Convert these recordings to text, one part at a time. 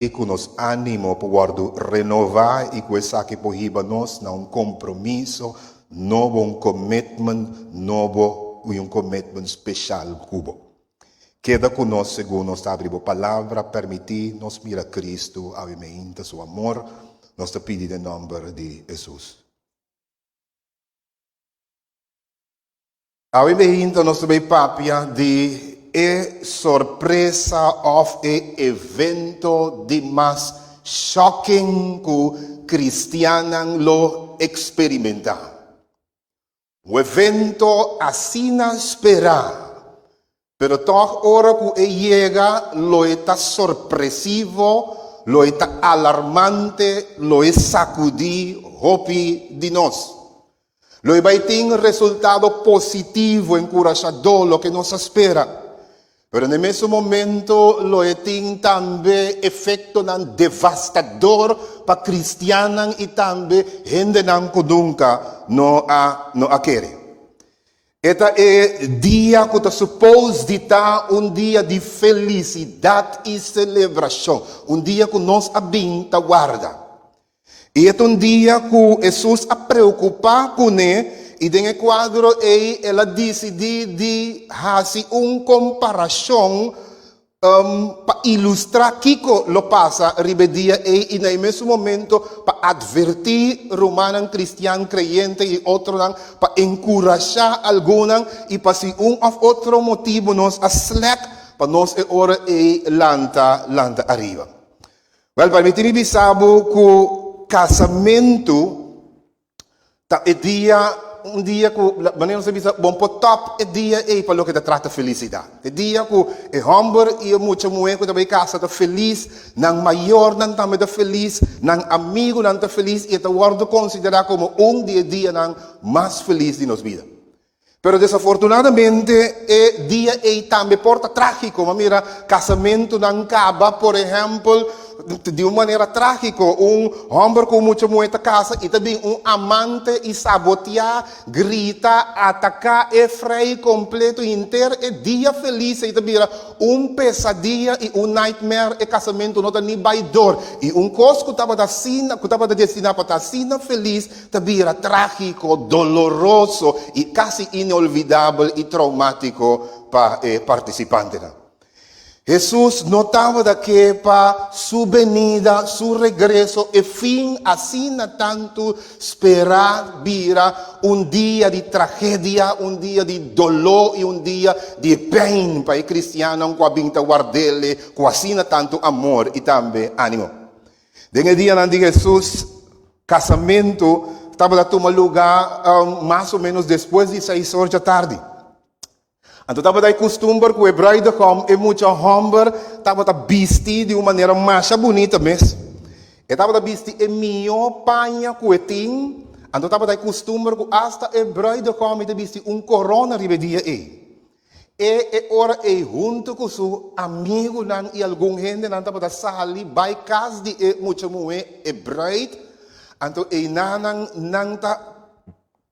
I ku nos ánimo por wòrdu renová i ku esaki por hiba nos na un kompromiso nobo, un commitment nobo i un commitment speshal ku bo. Keda ku nos segun nos ta abri bo Palabra, permití nos mira Kristu awe meinta su amor, nos ta pidi den nòmber di Hesus. Awe beinta nos ta bay papia di e sorpresa of e evento di mas shocking cu cristiannan lo experimenta. Un evento asina spera, pero tog ora cu e yega lo e ta sorpresivo, lo e ta alarmante, lo e sacudi hopi di nos. Lo e bai tin resultado positivo, enkurashadó, loke nos a spera. Pero na e mesun momento lo e tin tambe efektonan devastador pa kristiannan i tambe hendenan ku nunka no a no a kere. E ta e dia ku ta supos di ta un dia di felisidat i selebrashon, un dia ku nos a bin ta warda. I e ta un dia ku Hesus a preokupá kuné i den e kuadro ei el a disidí di hasi un komparashon pa ilustrá kiko lo pasa riba e dia ei i na e mesun momento pa atvertí rumannan kristian kreyente i otronan pa enkurashá algunnan i pa si un òf otro motibu nos a slèk pa nos e ora ei lanta lanta ariba. Wèl, permití mi bisa bo ku kasamentu ta e dia, un dia ku, manera nos ta bisa, bon por tòp e dia ei pa loke ta trata felisidat. E dia ku e hòmber i e mucha muhé ku ta bai kasa ta felis, nan mayornan tambe ta felis, nan amigunan ta felis i e ta wòrdu konsiderá komo un di e dianan mas felis di nos bida. Pero desafortunadamente e dia ei tambe por ta trágiko. Bo a mira kasamentunan kaba, por ehèmpel, di un manera trágiko. Un hòmber ku un mucha muhé ta kasa i ta bin un amante i saboteá, grita, ataká e frei kompleto. Henter e dia felis ei ta bira un pesadia i un nightmare. E kasamentu no ta ni bai dor. I un kos ku tabata asina, ku tabata destiná pa ta asina felis, Ta bira trágiko, doloroso i kasi inolvidabel i traumátiko pa e partisipantenan. Hesus no tabata ke pa su benida, su regreso, e fin asina tantu sperá bira un dia di tragedia, un dia di doló i un dia di pèin pa e kristiannan ku a bin ta ward'El ku asina tantu amor i tambe ánimo. Den e dianan di Hesus, kasamentu tabata tuma lugá mas o ménos despues di seis or djatardi. Anto tabata e kustumber ku e bruidegom, e mucha hòmber, tabata bisti di un manera masha bunita mes. E tabata bisti e mihó paña ku e tin. Anto tabata e kustumber ku asta e bruidegom ta bisti un korona riba e dia ei. E e ora ei huntu ku su amigunan i algun hendenan tabata sali bai kas di e mucha muhé, e bruid. Anto einanan nan ta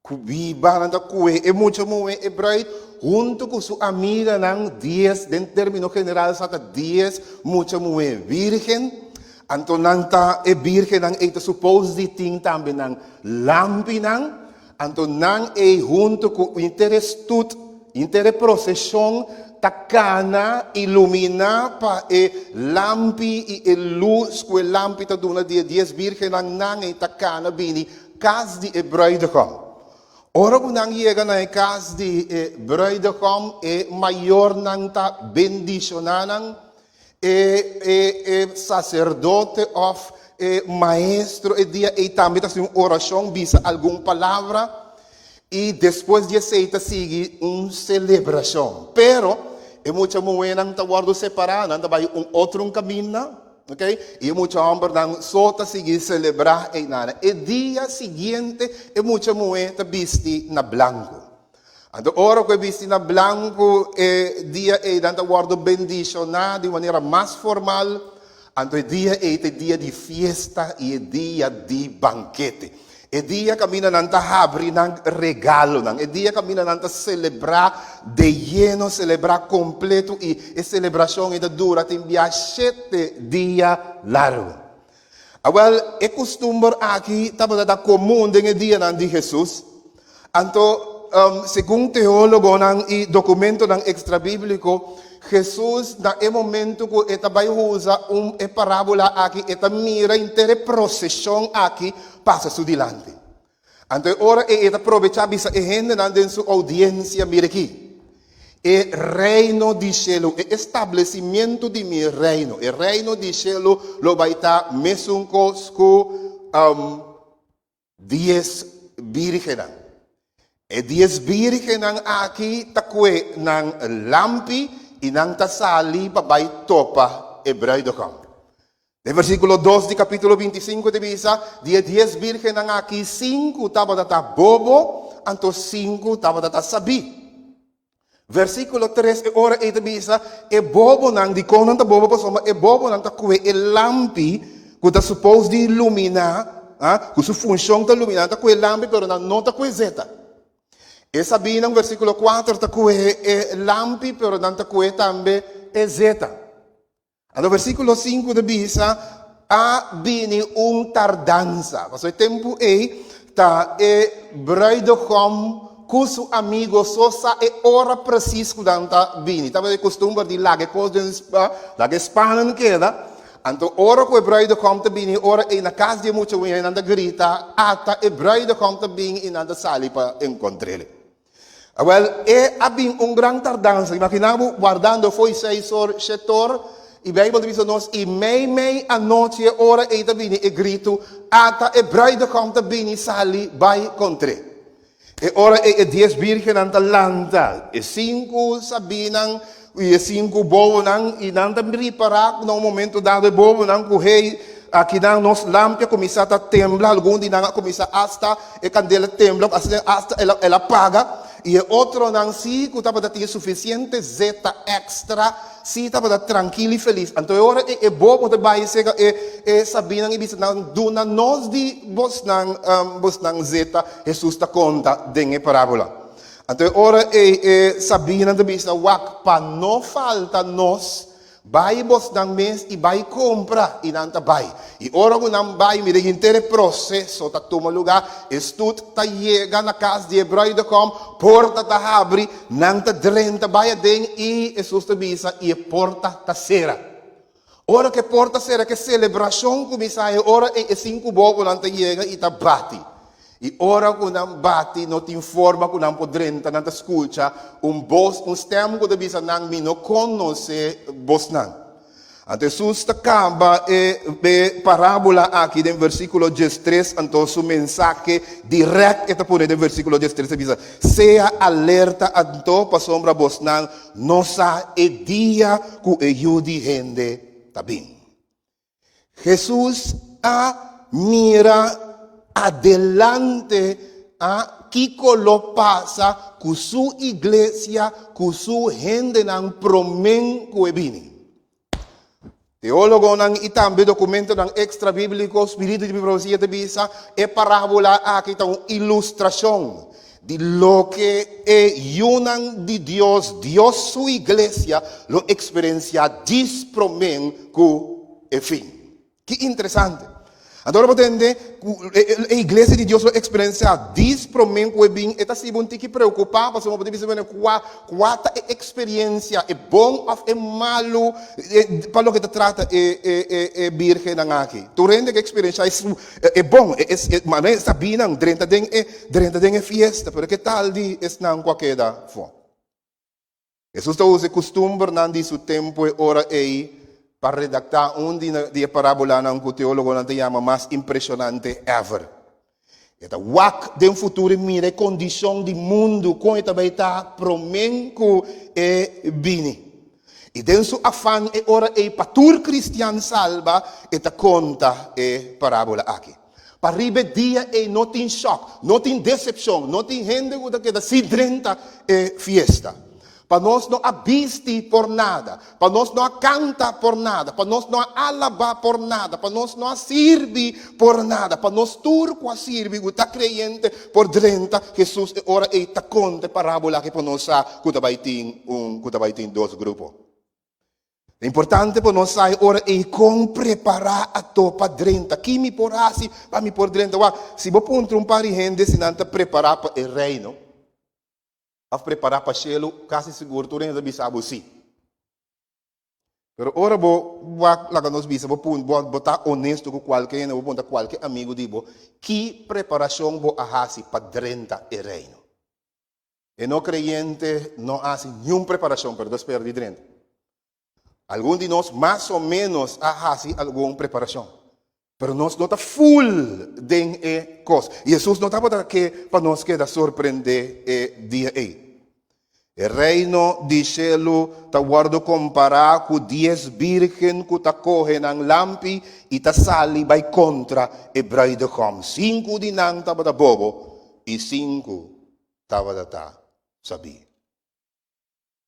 biba, nan ta kue e mucha muhé, e bruid, huntu ku su amiganan, dies, den término general sa ta dies mucha muhé bírgen. Anto nan ta, e bírgennan ei ta supos di tin tambe nan lampinan. Anto nan ei huntu ku inter e stut, inter e proseshon ta kana iluminá pa e lampi i e lus ku e lampi ta duna di e dies bírgennan, nan ei ta kana bini kas di e brùidegòm. Ora ku nan yega na e kas di e brùidegòm, e mayornan ta bendishoná nan, E e e saserdote òf e maestro e dia ei tambe ta hasi un orashon, bisa algun palabra i despues di esei ta sigui un selebrashon. Pero e mucha muhénan ta wòrdu separá, nan ta bai un otro un kaminda, okay, i e mucha hòmbernan so ta sigui selebrá einan. E dia siguiente e mucha muhé ta bisti na blanku. Anto ora ku e bisti na blanku e dia ei nan ta wòrdu bendishoná di manera mas formal. Anto e dia ei ta e dia di fiesta i e dia di bankete. E dia kaminda nan ta habri nan regalonan. E dia kaminda nan ta selebrá de yeno, selebrá kompleto i e selebrashon ei ta dura tin bia shete dia largu. Awèl, e kustumber aki tabata ta komun den e dianan di Hesus. Anto, segun teólogonan i dokumentonan ekstrabíbliko, Hesus na e momento ku e ta bai usa un e parábola aki, e ta mira henter e proseshon aki pasa su dilanti. Anto e ora ei e ta probechá bisa e hendenan den su oudiensia, Mira aki, e reino di shelu, e establesimiento di mi reino, e reino di shelu lo bai ta mesun kos ku Dies bírgennan. E dies bírgennan aki ta kue nan lampi i nan ta sali pa bai topa e brùidegòm. Den versíkulo dos di kapítulo 25 ta bisa, Di e dies bírgennan aki, sinku tabata ta bobo, anto sinku tabata ta sabí. Versíkulo tres, e ora ei ta bisa, E bobonan, dikon nan ta bobo? Pasobra e bobonan ta kue e lampi ku ta supos di luminá, ah, ku su funshon ta luminá, nan ta kue e lampi pero nan no ta kue zeta. E sabínan, versíkulo kuater, ta kue e lampi pero nan ta kue tambe e zeta. Anto versíkulo sinku ta bisa, A bini un tardansa. Pasobra e tempu ei ta e bruidegom ku su amigo so sa e ora presis ku nan ta bini. Tabata e kustumber di laga e kos den laga e spanan keda. Anto ora ku e bruidegom ta bini, ora ei na kas di e mucha muhé nan ta grita, Ata e bruidegom ta bini i nan ta sali pa enkontr'el. Awel, e a bin un gran tardansa. Imagina bo wardando fo'i seis or, shet or, i Bijbel ta bisa nos, i meimei anochi e ora ei ta bini e gritu, Ata e bruidegom ta bini, sali bai kontr'é. E ora ei e dies birgennan ta lanta, e sinku sabínan i e sinku bobonan, i nan ta ripará ku na un momento dado e bobonan ku hei, akinan nos lampi a kuminsá ta tembla, algun di nan a kuminsá asta e kandela tembla, asina asta el a el a paga, i e otronan sí ku tabata tin sufisiente zeta èkstra, sí tabata trankil i felis. Anto e ora ei e bobo ta bai serka e e sabínan i bisa nan, Duna nos di bosnan bosnan zeta, Hesus ta konta den e parábola. Anto e ora ei e sabínan ta bisa, Wak, pa no falta nos, bai bosnan mes i bai kompra. I nan ta bai. I ora ku nan bai, mira henter e proseso ta tuma lugá, e stut ta yega na kas di e bruidegom, porta ta habri, nan ta drenta bai aden i Hesus ta bisa, i e porta ta sera. Ora ku e porta sera, ku e selebrashon kuminsá, e ora ei e sinku bobonan ta yega i ta bati. I ora ku nan bati, no tin forma ku nan por drenta, nan ta skucha un bos, un stèm ku ta bisa nan, Mi no konosé bosnan. Anto Hesus ta kaba e e parábola aki den versíkulo diestres, anto su mensahe dirèkt e ta pone den versíkulo diestres, e bisa, Sea alerta anto, pasobra bosnan No sa e dia ku e Yu di hende ta bin. Hesus a mira adelante a kiko lo pasa ku su iglesia, ku su hendenan promé ku e bini. Teólogonan i tambe dokumentonan ekstrabíbliko, spiritu di profesia ta bisa, e parábola aki ta un ilustrashon di loke e yunan di Dios, Dios su iglesia, lo eksperensiá djis promé ku e fin. Ki interesante! Anto ora bo tende ku e iglesia di Dios lo eksperensiá dis promé ku e bin, e ta hasi bo un tiki preokupá pasobra bo ta bisa, Bueno, kua kua ta e eksperensia, e bon òf e malu, pa loke ta trata e e e e bírgennan aki? Tur hende ke eksperensiá e su e bon, e e manera e sabínan drenta den e drenta den e fiesta, pero ke tal di esnan ku a keda afó? Hesus ta usa e kustumbernan di su tempu e ora ei pa redaktá un di di e parábolanan ku teólogonan ta yama mas impreshonante ever. E ta wak den futuro i mira e kondishon di mundu kon e ta bai ta promé ku e bini. I den su afan e ora ei pa tur kristian salba, e ta konta e parábola aki. Pa riba e dia ei no tin shòk, no tin desepshon, no tin hende ku ta keda sin drenta e fiesta. Pa nos no a bisti por nada, pa nos no a kanta por nada, pa nos no a alabá por nada, pa nos no a sirbi por nada, pa nos tur ku a sirbi ku ta kreyente por drenta. Hesus e ora ei ta konta e parábola aki pa nos sa ku ta bai tin un ku ta bai tin dos grupo. Ta importante pa nos sa e ora ei kon prepará ato pa drenta. Ki mi por hasi pa mi por drenta? Wak, si bo puntra un par di hende si nan ta prepará pa e Reino, Of prepará pa shelu, kasi sigur tur hende ta bisa bo sí. Pero ora bo wak laga nos bisa, bo pun, bo, bo ta honesto ku kualke hende, bo puntra kualke amigu di bo, ki preparashon bo a hasi pa drenta e Reino? E no kreyente no a hasi niun preparashon, pero ta spera di drenta. Algun di nos mas o ménos a hasi algun preparashon, pero nos no ta ful den e kos. I Hesus no tabata ke pa nos keda sorprendé e dia ei. E Reino di shelu ta wòrdu kompará ku dies bírgen ku ta kohe nan lampi i ta sali bai kontra e brùidegòm. Sinku di nan tabata bobo i sinku tabata ta sabí.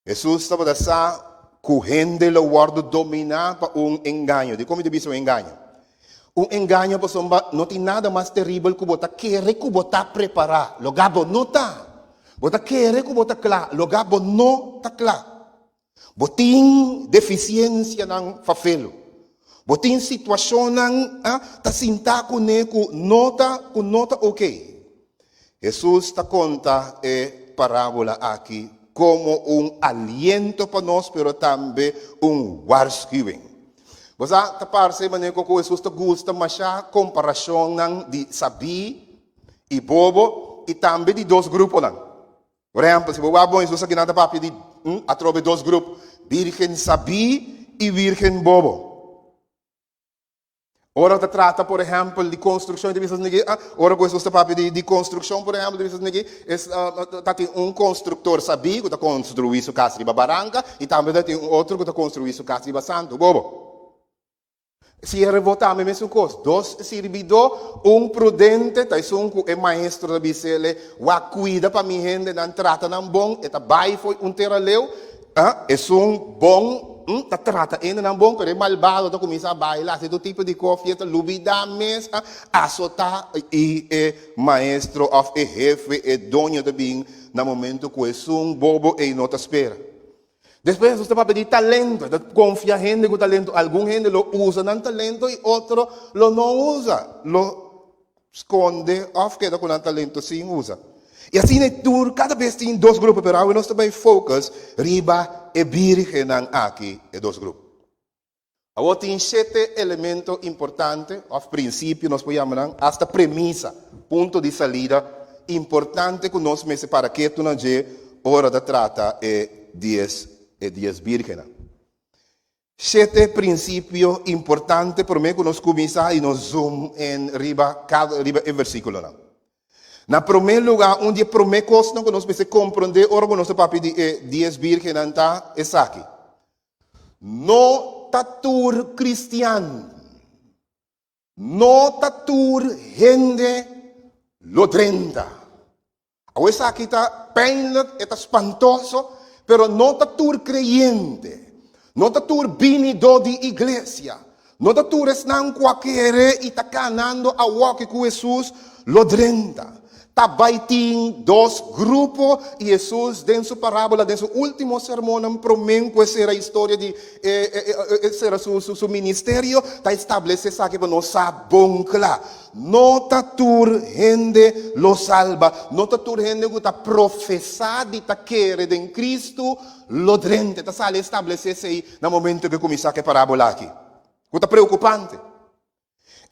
Hesus tabata sa ku hende lo wòrdu dominá pa un engaño. Dikon mi ta bisa un engaño? Un engaño pasobra no tin nada mas teribel ku bo ta kere ku bo ta prepará, logá bo no ta. Bo ta kere ku bo ta kla, logá bo no ta kla. Bo tin defisiensianan fafelu. Bo tin situashonnan ta sintá kuné ku no ta ku no ta oké. Hesus ta konta e parábola aki komo un aliento pa nos, pero tambe un waarschuwing. Bo sa, ta parse manera ku Hesus ta gusta mashá komparashonnan di sabí i bobo i tambe di dos gruponan. Por ehèmpel, si bo wak bon, Hesus akinan ta papia di atrobe dos grupo, bírgen sabí i bírgen bobo. Ora ta trata, por ehèmpel, di konstrukshon, ta bisa esaki, ora ku Hesus ta papia di di konstrukshon, por ehèmpel, ta bisa esaki, es ta tin un konstruktor sabí ku ta konstruí su kas riba baranka, i tambe ta tin un otro ku ta konstruí su kas riba santu. Bobo. Siervo tambe mesun kos. Dos sirbidó, un prudente ta esun ku e maestro ta bis'el, Wak kuida pa mi hendenan, trata nan bon, e ta bai fo'i un tera leu, Esun bon ta trata hendenan bon, pero e malbado ta kuminsá baila, hasi tur tipo di kos, fiesta, lubidá mes, asotá i e maestro òf e hefe, e doño ta bin na momento ku esun bobo ei no ta spera. Despues Hesus ta papia di talento, e ta konfia hende ku talento, algun hende lo usa nan talento i otro lo no usa, lo skonde òf keda ku nan talento sin usa. I asina e tur, kada bes tin dos grupo, pero awe nos ta bai focus riba e bírgennan aki, e dos grupo. Awor tin shete elemento importante òf prinsipio nos por yama nan, asta premisa, punto di salida importante ku nos mester para ketu na dje ora ta trata e dies e dies bírgennan. Shete prinsipio importante promé ku nos kuminsá i nos zoom in riba kada riba e versíkulonan. Na promé lugá, un di e promé kosnan ku nos mester komprondé ora ku nos ta papia di e dies bírgennan ta esaki, No ta tur kristian, no ta tur hende lo drenta. Awor esaki ta pijnlijk, e ta spantoso, pero no ta tur creyente, no ta tur binidó di iglesia, no ta tur esnan cu a kere y ta canando awoki cu Hesus lo drenta. Ta bay tin dos grupo y Hesus den su parabola, den su ultimo sermonnan prome cu e cera historia di e cera su ministerio, ta establece esaki pa nos sa bon cla. No ta tur hende lo salba. No ta tur hende ku ta profesá di ta kere den Kristu lo drenta. E ta sali establesé esei na momento ku e kuminsá ku e parábola aki, ku ta preokupante.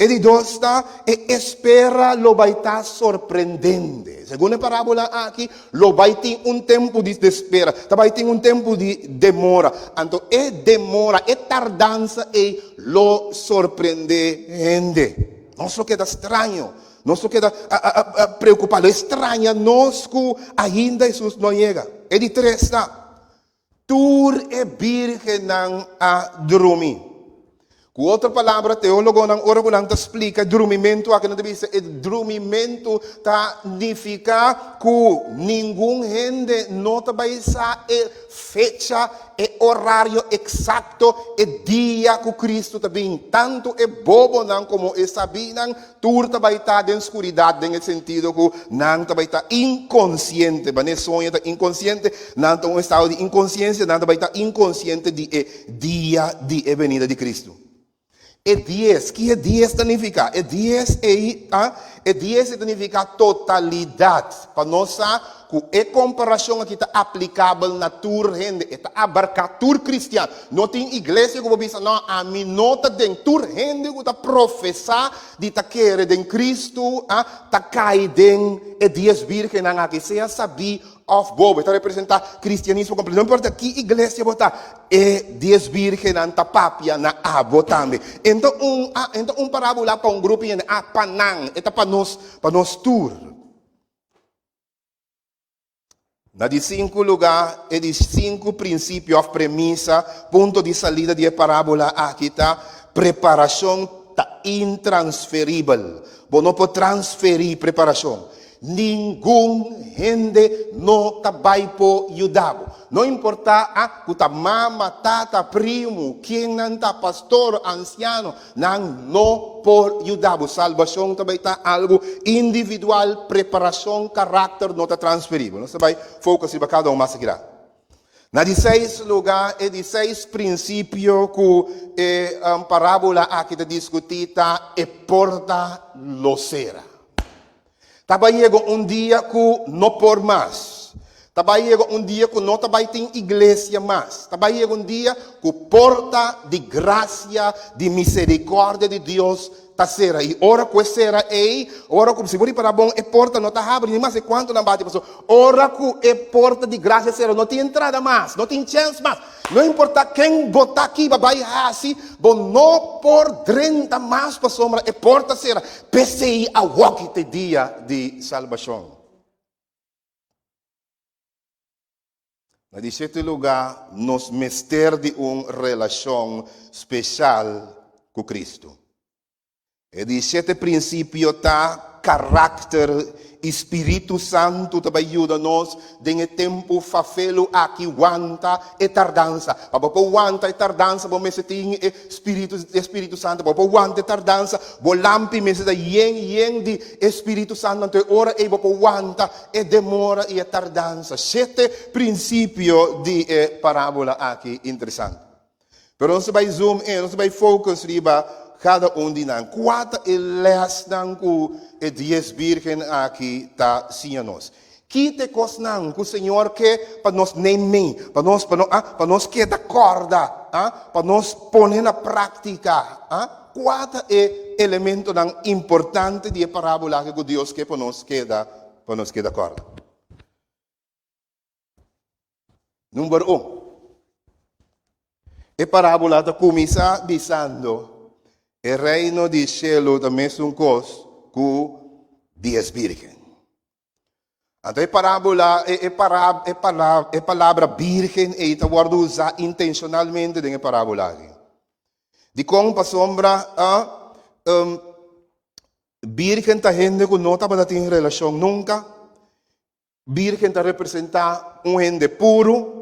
E di dos ta, e espera lo bai ta sorprendente. Segun e parábola aki, lo bai tin un tempu di espera, ta bai tin un tempu di demora. Anto e demora, e tardansa ei lo sorprendé hende. Nos lo keda straño, nos lo keda preokupá, lo e straña nos ku ainda Hesus no a yega. E di tres ta, tur e bírgennan a drumi. Ku otro palabra, teólogonan ora ku nan ta splika e drumimentu aki, nan ta bisa e drumimentu ta nifiká ku ningun hende no ta bai sa e fecha, e orario eksakto, e dia ku Kristu ta bin. Tantu e bobonan komo e sabínan tur ta bai ta den skuridat den e sentido ku nan ta bai ta inkonsiente. Manera soño ta inkonsiente, nan ta un estado di inkonsiensia, nan ta bai ta inkonsiente di e Dia di e benida di Cristo. E dies, ki e dies ta nifica? E dies ei ta, e dies ei ta nifica totalidad. Pa nos sa cu e comparacion aki ta aplicabel na tur hende, e ta abarca tur cristian. No tin iglesia cu bo bisa, no, ami no ta den. Tur hende cu ta profesa di ta kere den Cristo, a, ta cai den e dies virgennan aki, sea sabí Of bobo, e ta representá kristianismo kompleto. No importa ki iglesia bo ta, e dies bírgennan ta papia na abo tambe. E ta un, ah, e ta un parábola pa un grupo hende, ah, pa nan, e ta pa nos, pa nos tur. Na di sinku lugá, e di sinku prinsipio òf premisa, punto di salida di e parábola aki ta, preparashon ta intransferibel. Bo no por transferí preparashon. Ningun hende no ta bai por yuda bo. No importá a ku ta mama, tata, primu, ken nan ta, pastor, ansiano, nan no por yuda bo. Salbashon ta bai ta algu individual, preparashon, karakter no ta transferibel. Nos ta bai focus riba kada un mas aki. Na di seis lugá, e di seis prinsipio ku e parábola aki ta diskutí ta e porta lo sera. Ta bai yega un dia ku no por mas. Ta bai yega un dia ku no ta bai tin iglesia mas. Ta bai yega un dia ku porta di grasia, di miserikòrdia di Dios ta sera. I ora ku e sera ei, ora ku, si bo ripará bon, e porta no ta habri ni mas e kuantu nan bati pasobra ora ku e porta di grasia sera no tin entrada mas, no tin chèns mas. No importá ken bo ta ki bo bai hasi, bo no por drenta mas pasobra e porta sera. P'esei awoki ta e dia di salbashon. Na di shete lugá, nos mester di un relashon speshal ku Kristu. E di shete prinsipio ta karakter i Spiritu Santu ta bai yuda nos den e tempu fafelu aki wanta e tardansa. Pa bo por wanta e tardansa bo mester tin e Spiritu e Spiritu Santu. Pa bo por wanta e tardansa bo lampi mester ta yen yen di e Spiritu Santu. Anto e ora ei bo por wanta e demora i e tardansa. Shete prinsipio di e parábola aki interesante. Pero nos ta bai zoom in, nos ta bai focus riba kada un di nan. Kua ta e lèsnan ku e dies bírgen aki ta siña nos? Ki ta e kosnan ku Señor ke pa nos neimei, pa nos, pa nos, ah, pa nos keda kòrda, ah, pa nos pone na práktika, ah? Kua ta e elementonan importante di e parábola aki ku Dios ke pa nos keda, pa nos keda kòrda? Number un, e parábola ta kuminsá bisando, E reino di shelu ta mesun kos ku dies bírgen. Anto e parábola, e, e, para, e, palabra, e palabra bírgen ei ta wòrdu usá intenshonalmente den e parábola aki. Dikon? Pasobra uh, um, bírgen ta hende ku no tabata tin relashon nunka. Bírgen ta representá un hende puru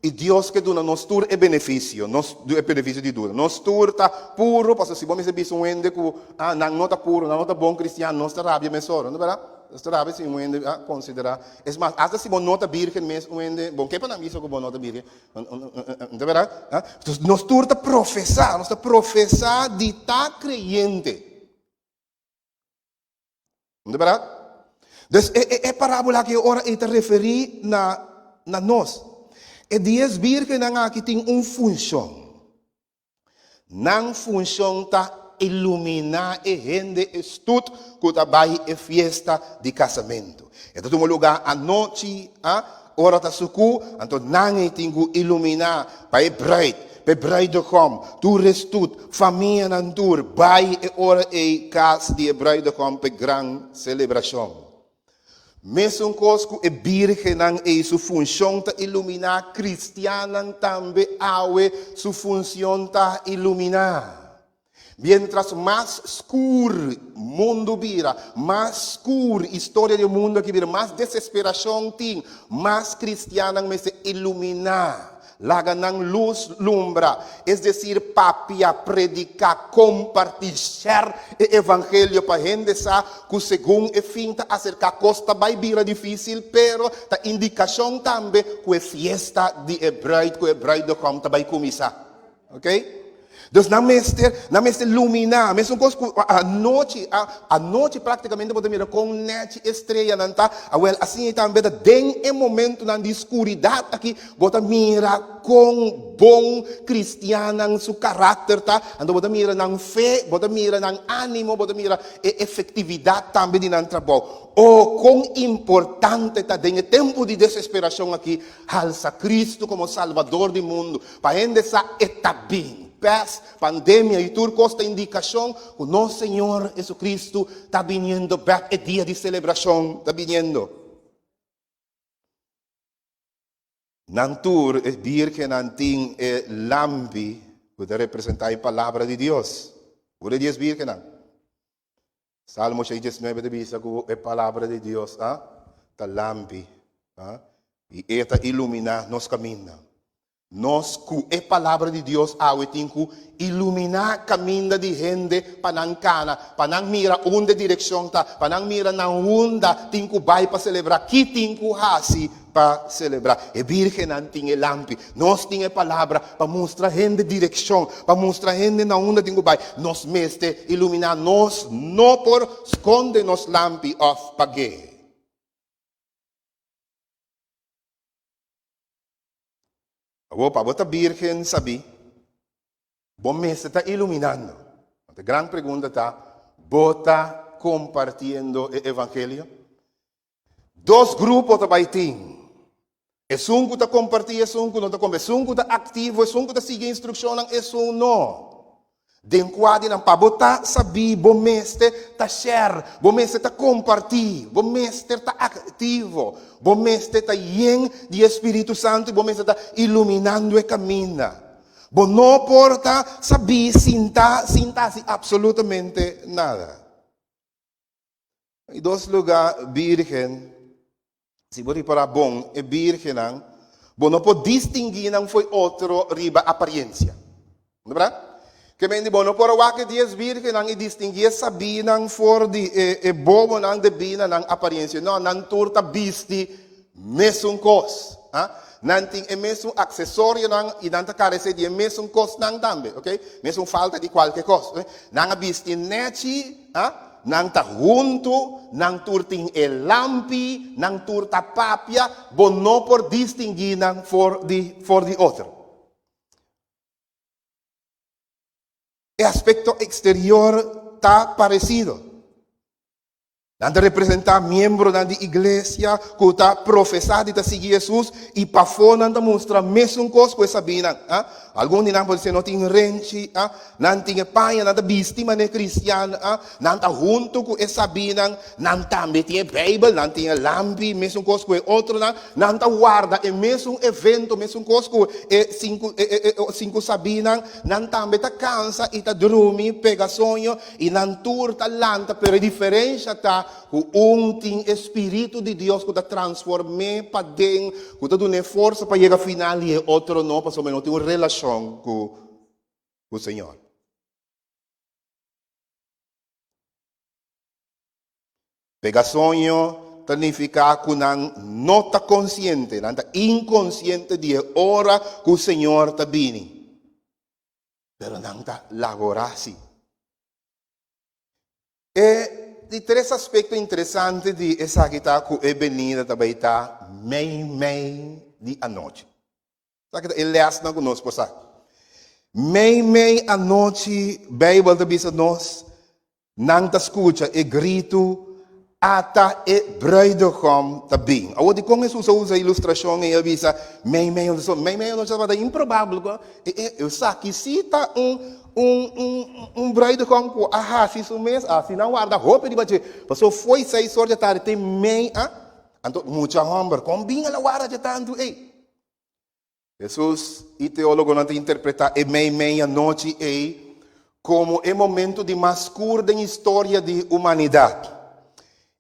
i Dios ke duna nos tur e benefisio, nos e benefisio di duna. Nos tur ta puru, pasobra si bo mester bisa un hende ku ah nan no ta puru, nan no ta bon kristian, nos ta rabia mesora, no ta bèrdat? Nos ta rabia si un hende a konsiderá, es mas, asta si bo no ta bírgen mes un hende, bon ke pa nan bisa ku bo no ta bírgen? No ta bèrdat? Nos tur ta profesá, nos ta profesá di ta kreyente. No ta berdad? Dus e, e, e parábola aki ora ei ta referí na, na nos. E dies bírgennan aki tin un funshon. Nan funshon ta iluminá e hende e stut ku ta bai e fiesta di kasamentu. E ta tuma lugá anochi, a, ora ta sukú, anto nan ei tin ku iluminá pa e bruid, pa e bruidegom, tur e stut, famianan tur, bai e ora ei kas di e bruidegom pa e gran selebrashon. Mesun kos ku e bírgennan ei su funshon ta iluminá, kristiannan tambe awe su funshon ta iluminá. Mientras mas skur mundu bira, mas skur historia di e mundu aki bira, mas desesperashon tin, mas kristiannan mester iluminá, laga nan lus lumbra, es desir papia, prediká, kompartí, share e evangelio pa hende sa ku segun e fin ta aserká kos ta bai bira difísil, pero ta indikashon tambe ku e fiesta di e bruid ku e bruidegom ta bai kuminsá. Ok? Dus nan mester, nan mester luminá. Mesun kos ku anochi, anochi práktikamente bo ta mira kon nèchi e streanan ta. Awèl, asina ei tambe ta den e momentunan di skuridat aki, bo ta mira kon bon kristiannan su karakter ta. Anto bo ta mira nan fe, bo ta mira nan ánimo, bo ta mira e efektividat tambe di nan trabou. O, kon importante ta den e tempu di desesperashon aki Halsa Cristo como Salvador di mundu, pa hende sa e ta bin. Pest, pandemia y tur cos ta indicacion cu nos Señor Jesucristo ta biniendo bek, e dia di celebracion ta biniendo. Nan tur e birgennan tin e lampi cu ta representa e palabra di Dios. Ora e dies birgennan. Salmo 69 ta bisa ku e palabra di Dios a ta lampi a i e ta iluminá nos kaminda. Nos ku e palabra di Dios awe tin ku iluminá kaminda di hende pa nan kana, pa nan mira unda e direkshon ta, pa nan mira na unda tin ku bai pa selebrá, ki tin ku hasi pa selebrá. E bírgennan tin e lampi. Nos tin e palabra pa mustra hende direkshon, pa mustra hende na unda tin ku bai. Nos mester iluminá. Nos no por skonde nos lampi òf pag'é. Awor, pa bo ta bírgen sabí, bo mester ta iluminando. E gran pregunta ta, Bo ta kompartiendo e evangelio? Dos grupo ta bai tin. Esun ku ta kompartí, esun ku no ta kompartí. Esun ku ta aktivo, esun ku ta sigui instrukshonnan, esun no. Den kua di nan pa bo ta sabí, bo mester ta share, bo mester ta kompartí, bo mester ta aktivo, bo mester ta yen di e Spiritu Santu i bo mester ta iluminando e kaminda. Bo no por ta sabí sintá sin ta hasi absolutamente nada. I dos lugá bírgen, si bo ripará bon e bírgennan, bo no por distinguí nan fo'i otro riba apariensia. No berdad? Ke men di bo no por a wak e dies bírgennan i distinguí e sabínan for di e e bobonan debí na nan apariensia. No, nan tur ta bisti mesun kos. Ha? Nan tin e mesun aksesorionan i nan ta karesé di e mesun kosnan tambe, oke? Mesun falta di kualke kos. Nan a bisti nèchi, ha? Nan ta huntu, nan tur tin e lampi, nan tur ta papia, bo no por distinguí nan for di for di otro. E aspekto eksterior ta paresido. Nan ta representá miembronan di iglesia ku ta profesá di ta sigui Hesus i pafó nan ta mustra mesun kos ku e sabínan. Algun di nan por dise no tin renchi, nan tin e paña, nan ta bisti manera kristian, nan ta huntu ku e sabínan, nan tambe tin e Beibel, nan tin e lampi, mesun kos ku e otronan, nan ta warda e mesun evento, mesun kos ku e sinku sabínan, nan tambe ta kansa i ta drumi, pega soño. I nan tur ta lanta, pero e diferensha ta ku un tin e spiritu di Dios ku ta transform'é paden, ku ta dun'é forsa pa yega final i e otro no, pasobra e no tin un relashon ku ku Señor. Pega soño ta nifiká ku nan no ta konsiente, nan ta inkonsiente di e ora ku Señor ta bini. Pero nan ta laborá sí. E di tres aspekto interesante di esaki ta ku e benida ta bai ta mei mei di anochi. Esaki ta e lèsnan ku nos por sa. Mei mei anochi Beibel ta bisa nos Nan ta skucha e gritu, Ata e bruidegom ta bin. Awor dikon Hesus a usa e ilustrashon ei? El bisa, Mei mei anochi. Mei mei anochi tabata improbabel ku esaki sí ta un un un un bruidegom ku a hasi su mes asi. Nan warda hopi riba dje. Pasobra fo'i seis or dje tardi te mei a. Anto mucha hòmber, kon bin el a warda dje tantu ei? Hesus i teólogonan ta interpretá e mei mei anochi ei komo e momento di mas skur den historia di humanidat.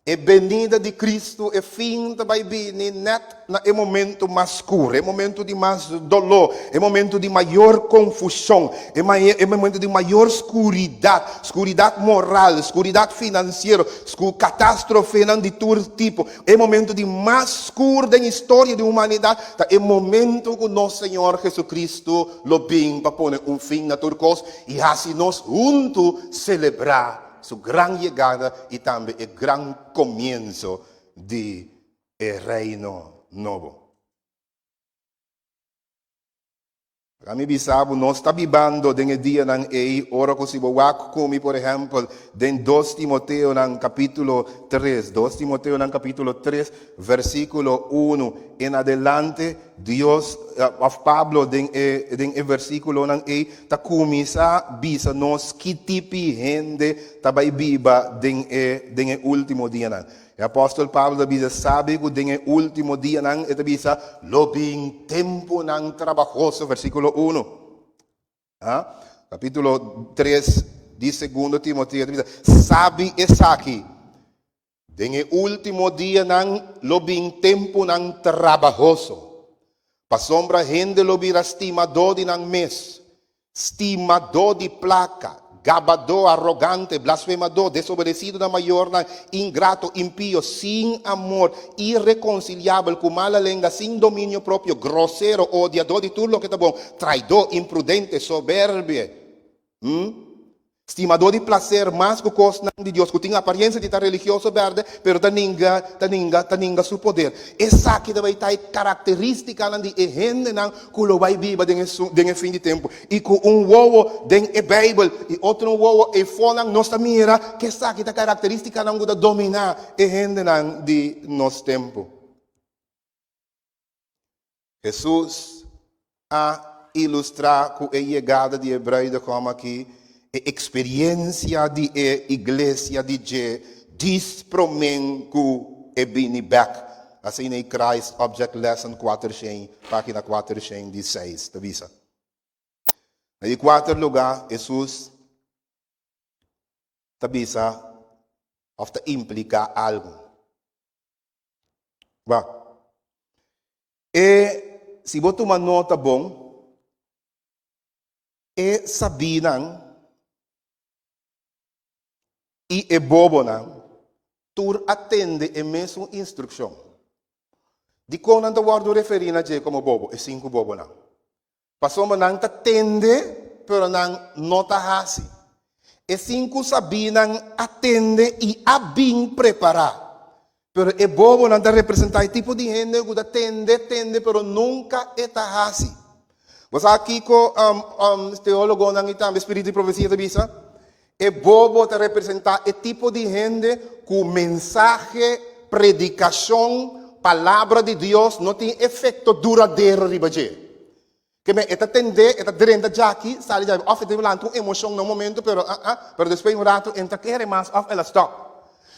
E benida di Kristu, e fin ta bai bini nèt na e momento mas skur, e momento di mas doló, e momento di mayor konfushon, e e momento di mayor skuridat, skuridat moral, skuridat finansiero, sku katastrofenan di tur tipo. E momento di mas skur den historia di humanidat ta e momento ku nos Señor Jesucristo lo bin pa pone un fin na tur kos i hasi nos huntu selebrá su gran yegada i tambe e gran komienso di e Reino nobo. Laga mi bisa bo, nos ta bibando den e dianan ei ora ku si bo wak ku mi, por ehèmpel, den Dos Timoteonan kapítulo tres, Dos Timoteonan kapítulo tres, versíkulo unu en adelante, Dios, òf Pablo den e den e versíkulonan ei ta kuminsá bisa nos ki tipi hende ta bai biba den e den e último dianan. E apòstel Pablo ta bisa, Sabi ku den e último dianan, e ta bisa, lo bin tempunan trabahoso, versíkulo unu. Ha? Kapítulo tres di Segundo Timoteo ta bisa, Sabi esaki, Den e último dianan lo bin tempunan trabahoso, pasobra hende lo bira stimadó di nan mes, stimadó di plaka, gabadó, arogante, blasfemadó, desobedesido na mayornan, ingrato, impio, sin amor, irekonsiliabel, ku mala lenga, sin dominio propio, grosero, odiadó di tur loke ta bon, traidó, imprudente, soberbie. Stimadó di plaser mas ku kosnan di Dios, ku tin apariencia di ta religioso berde, pero ta ninga, ta ninga, ta ninga su poder. Esaki ta bai ta e karakterístikanan di e hendenan ku lo bai biba den e den e fin di tempu. I ku un wowo den e Beibel i otro un wowo eifonan nos ta mira ku esaki ta karakterístikanan ku ta dominá e hendenan di nos tempu. Hesus a ilustrá ku e yegada di e bruidegom akí e eksperensia di e iglesia di dje dis promé ku e bini bèk. Asina e Christ Object Lesson kuatershen, página kuatershen di seis ta bisa. Na di kuater lugá, Hesus ta bisa òf ta impliká algu. Wak. E, si bo tuma nota bon, e sabínan i e bobonan tur a tende e mesun instrukshon. Dikon nan ta wòrdu referí na dje komo bobo, e sinku bobonan? Pasobra nan ta tende, pero nan no ta hasi. E sinku sabínan a tende i a bin prepará. Pero e bobonan ta representá e tipo di hende ku ta tende, tende, pero nunka e ta hasi. Bo sa kiko teólogonan i tambe spiritu di profesia ta bisa? E bobo ta representá e tipo di hende ku mensahe, predikashon, palabra di Dios no tin efekto duradero riba dje. Ke men, e ta tendé, e ta drenta djaki, sali djaki, òf e ta lanta un emoshon na un momento, pero ah ah, pero despues di un ratu e no ta kere mas òf el a stòp.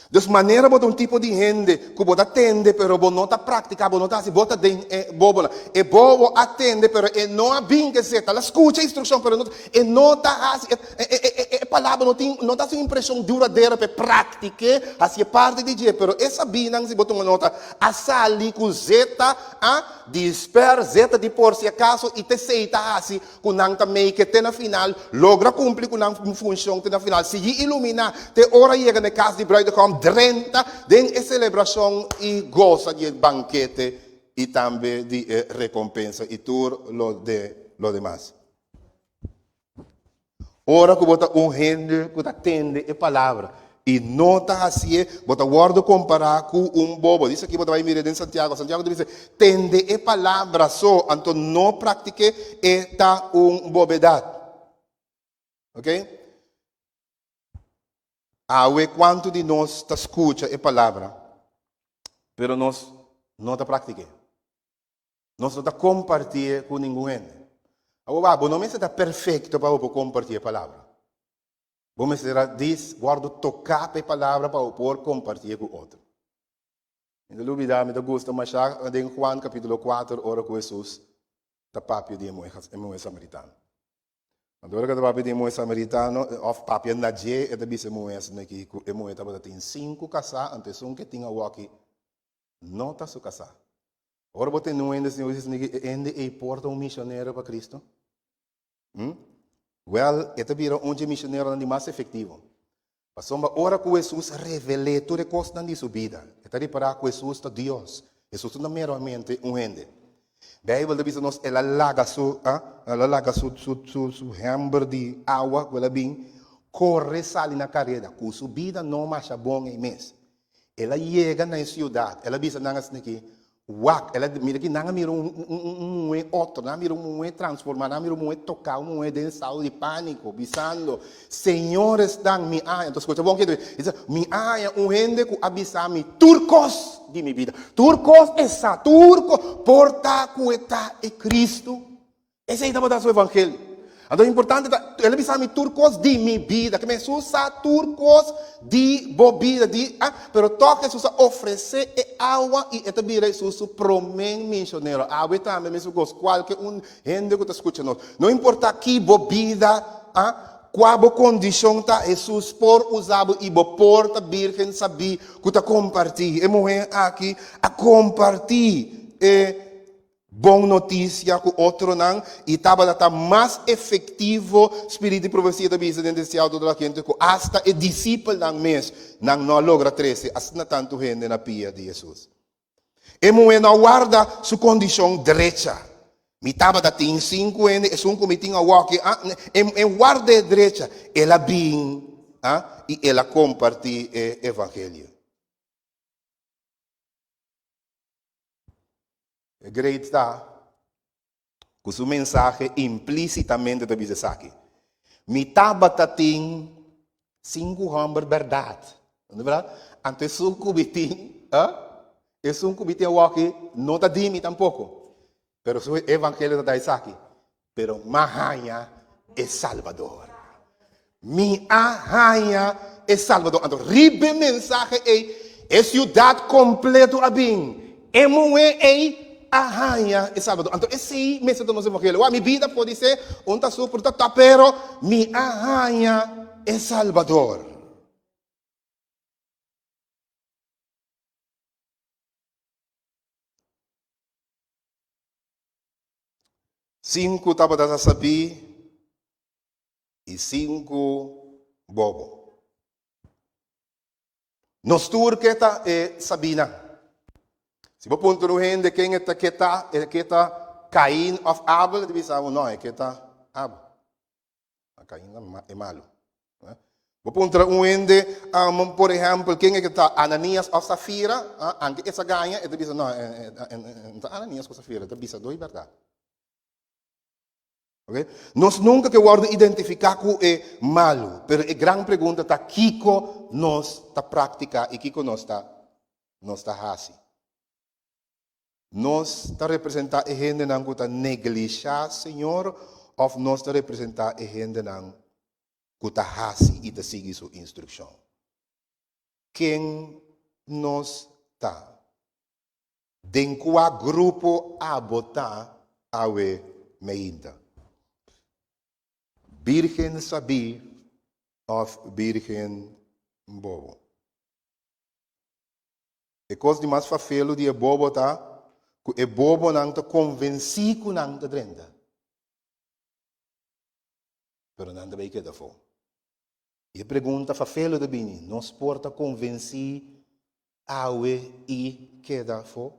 Dus manera bo ta un tipo di hende ku bo ta tende pero bo no ta praktiká, bo no ta hasi, bo ta den e bobonan. E bobo a tende pero e no a bin ke seta. El a skucha instrukshon pero e no ta hasi, e palabra no tin, no ta hasi un impreshon duradero pa e praktik'é, hasi e parti di dje. Pero e sabinan, si bo tuma nota, a sali ku zeta a di sper, zeta di por si akaso i t'esei ta hasi ku nan ta make te na final, logra kumpli ku nan funshon te na final, sigui iluminá te ora yega na e kas di bruidegom, drenta den e selebrashon i gosa di e bankete i tambe di e rekompensa i tur lo de lo demas. Ora ku bo ta un hende ku ta tende e palabra i no ta hasié, bo ta wòrdu kompará ku un bobo. Dice aki bo ta bai mira den Santiago. Santiago ta bisa, tende e palabra so, anto no praktik'é, e ta un bobedat. Ok? Awe kuantu di nos ta skucha e palabra, pero nos no ta praktik'é? Nos no ta kompartié ku ningun hende. Awor wak, bo no mester ta perfekto pa bo por kompartí e palabra. Bo mester a dis wòrdu toká pa e palabra pa bo por kompartié ku otro. Mi ta lubidá, mi ta gusta mashá den Juan kapítulo kuater ora ku Hesus ta papia di e muhé samaritano. Anto ora ku e ta papia di e muhé samaritano, òf papia na dje, e ta bisa e muhé asina aki ku e muhé tabata tin sinku kasá, anto esun ke tin awoki no ta su kasá. Ora bo tende un hende asina, bo bisa asina aki, e hende ei por ta un misionero pa Cristo? Hm? Wèl, e ta bira un dje misioneronan di mas efektivo. Pasobra ora ku Hesus revel'é tur e kosnan di su bida, e ta ripará ku Hesus ta Dios. Hesus no ta meramente un hende. Beibel ta bisa nos el a laga su, ah, el a laga su, su, su, su hèmber di awa ku el a bin kore sali na kareda, ku su bida no masha bon ei mes. El a yega na e siudat, el a bisa nan asina ki, Wak, el a mira ki nan a mira un un muhé otro, nan a mira un muhé transformá, nan a mira un muhé toká, un muhé den estado di pániko, bisando, Señor esnan, mi a haña, entonces skucha bon kitu, e bisa, mi a haña un hende ku a bisa mi tur kos di mi bida, tur kos e sa, tur kos, por ta ku e ta e Cristo? Esei tabata su evangelio. Anto importante ta, el a bisa mi tur kos di mi bida. Keme Hesus sa tur kos di bo bida, di, ah, pero tòg Hesus a ofresé e awa i e ta bira Hesus su promé misionero. Awe tambe mesun kos, kualke un hende ku ta skucha nos, no importá ki bo bida, ah, kua bo kondishon ta, Hesus por usa bo i bo por ta bírgen sabí ku ta kompartí. E muhé aki a kompartí e Bon notisia ku otronan i tabata ta mas efektivo, Spirit di profesia ta bisa den desiado di la hende ku asta e disipelnan mes nan no a logra trese asina tantu hende na pia di Hesus. E muhé no a warda su kondishon drecha. Mi tabata tin sinku hende, esun ku mi tin awoki, a e warda e drecha. El a bin a i el a kompartí e evangelio. E great ta ku su mensahe implísitamente ta bisa esaki, Mi tabata tin sinku hòmber bèrdat. Anto esun ku mi tin, esun ku mi tin awoki no ta di mi tampoko. Pero su evangelio ta da esaki, Pero m'a haña e Salbador. Mi a haña e Salbador. Anto riba e mensahe ei, e siudat kompleto a bin. E muhé ei a haña e Salbador. Anto esei mester ta nos evangelio. Wak, mi bida podisé un ta sufri, un ta ta, pero mi a haña e Salbador. Sinku tabata ta sabí i sinku bobo. Nos tur ke ta e sabínan. Si bo puntra un hende ken e ta ke ta, e ke ta Cain òf Abel, e ta bisa bo, no, e ke ta Abel. Cain ta e malu. Bo puntra un hende, por ehèmpel, ken e ke ta Ananias òf Safira, anke e sa gaña, e ta bisa, no, no ta Ananias ku Safira, e ta bisa doi bèrdat. Okay? Nos nunka ke wòrdu identifiká ku e malu, pero e gran pregunta ta kiko nos ta praktiká i kiko nos ta nos ta hasi. Nos ta representá e hendenan ku ta neglishá Señor òf nos ta representá e hendenan ku ta hasi i ta sigui su instrukshon? Ken nos ta? Den kua grupo abo ta awe meinta? Bírgen sabí òf bírgen bobo? E kos di mas fafelu di e bobo ta ku e bobonan ta konvensí ku nan ta drenta, pero nan ta bai keda afó. I e pregunta fafelu ta bini, nos por ta konvensí awe i keda afó?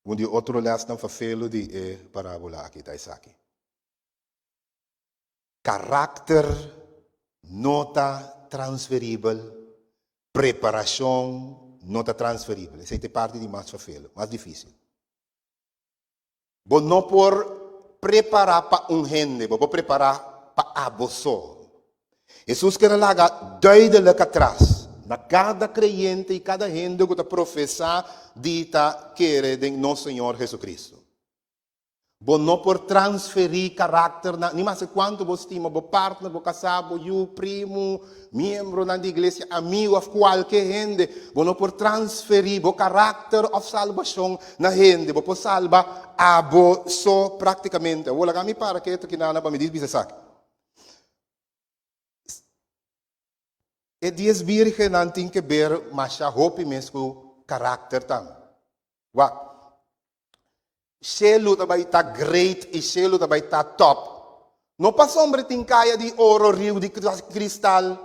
Un di e otro lèsnan fafelu di e parábola aki ta esaki, Karakter no ta transferibel, preparashon no ta transferibel. Esei ta e parti di mas fafelu, mas difísil. Bo no por prepará pa un hende, bo por prepará pa abo so. Hesus ker a laga duidelik atras na kada kreyente i kada hende ku ta profesá di ta kere den nos Señor Jesucristo. Bo no por transferí karakter na, ni maske kuantu bo stima bo partner, bo kasá, bo yu, primu, miembronan di iglesia, amigu òf kualke hende. Bo no por transferí bo karakter òf salbashon na hende. Bo por salba abo so práktikamente. Awor laga mi para ketu kinana pa mi dis bisa esaki. E dies bírgennan tin ke ber masha hopi mes ku karakter tambe. Wak, shelu ta bai ta great i shelu ta bai ta top. No pasobra tin kaya di oro, riu di kristal,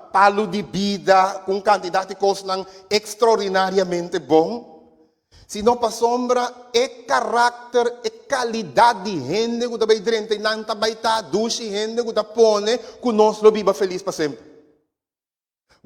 palu di bida ku un kantidat di kosnan ekstraordinariamente bon, sino pasobra e karakter, e kalidat di hende ku ta bai drenta i nan ta bai ta dushi hende ku ta pone ku nos lo biba felis pa semper.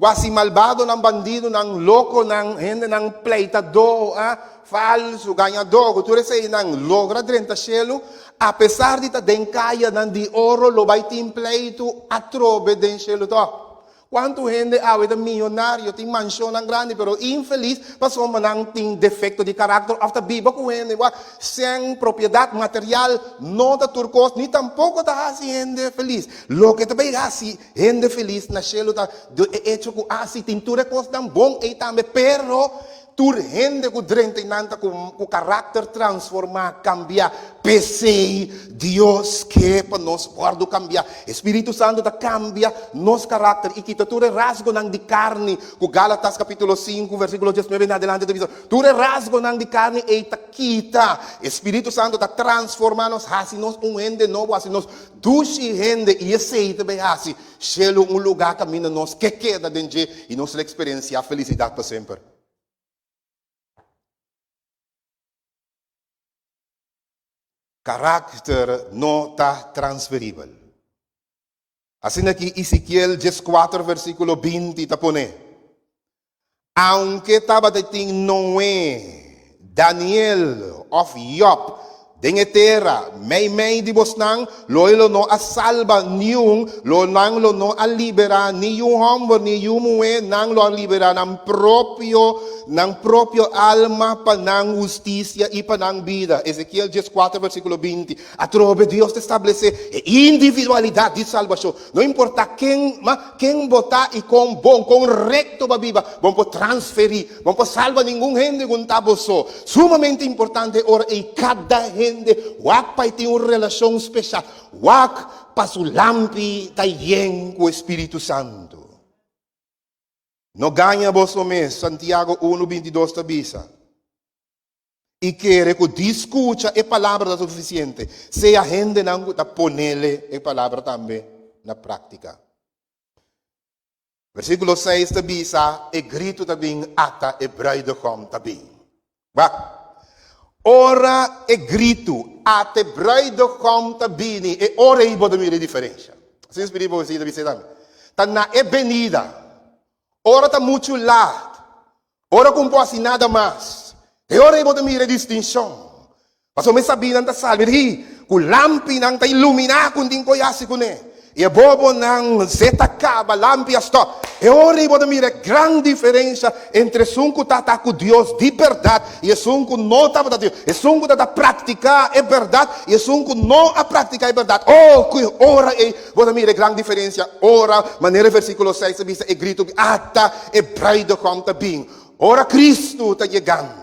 Wasi malbadonan, bandidonan, lokonan, hendenan pleitadó, a, falsu, gañadó, ku tur eseinan logra drenta shelu, apesar di ta den kayanan di oro lo bai tin pleitu atrobe den shelu tòg. Kuantu hende awe ta miyonario, tin manshonnan grandi, pero infelis pasobra nan tin defekto di karakter òf ta biba ku hende. Wak, sèn, propiedat material no ta tur kos, ni tampoko ta hasi hende felis. Loke ta bai hasi Hende felis na shelu ta di e echo ku a si tin tur e kosnan bon ei tambe, pero tur hende ku drenta ei nan ta ku karakter transformá, kambiá. P'esei Dios ke pa nos wòrdu kambiá. E Spiritu Santu ta kambia nos karakter i kita tur e rasgonan di karni ku Gálatas kapítulo sinku versíkulo diesnuebe en adelante ta bisa. Tur e rasgonan di karni ei ta kita. E Spiritu Santu ta transformá nos, hasi nos un hende nobo, hasi nos Dushi hende i esei ta bay hasi shelu un lugá kaminda nos ke keda den dje i nos lo eksperensiá felisidat pa semper. Karakter no ta transferibel. Asina ki Ezekiel dieskuater versíkulo 20 ta pone, Aunke tabata tin Noe, Daniel òf Yòb den e tera meimei di bosnan, lo e lo no a salba niun, lo nan lo no a liberá ni yu hòmber ni yu muhé, nan lo a liberá nan propio nan propio alma pa nan hustisia i pa nan bida. Ezekiel dieskuater versíkulo 20. Atrobe Dios ta establesé e individualidat di salbashon. No importa ken, ma ken bo ta i kon bon, kon rekto bo a biba, bo no por transferí, bo no por salba ningun hende ku no ta bo so. Sumamente importante e ora ei kada hende wak pa e tin un relashon speshal, wak pa su lampi ta yen ku e Spiritu Santu. No gaña boso mes, Santiago unu 22 ta bisa. I kere ku di skucha e palabra ta sufisiente, sea hendenan ku ta ponele e palabra tambe na práktika. Versíkulo seis ta bisa, E gritu ta bin, ata e bruidegom ta bin. Wak, ora e gritu, ata e bruidegom ta bini, e ora ei bo ta mira e diferensha. Asina Spiritu di Profesia ta bisa tambe. Ta na e benida, ora ta muchu laat, Ora ku un por hasi nada mas, e ora ei bo ta mira e distinshon. Pasobra e sabínan ta salba di ku lampinan ta iluminá ku un tin ku hasi kuné. I e bobonan zeta kaba, lampi a stòp. E ora ei bo ta mira e gran diferensha entre esun ku ta ta ku Dios di bèrdat i esun ku no tabata Dios. Esun ku ta ta praktiká e bèrdat i esun ku no a praktiká e bèrdat. Oh, ku e ora ei Bo ta mira e gran diferensia ora, manera e versíkulo seis ta bisa, e gritu di ata e bruidegom ta bin, ora Kristu ta yegando.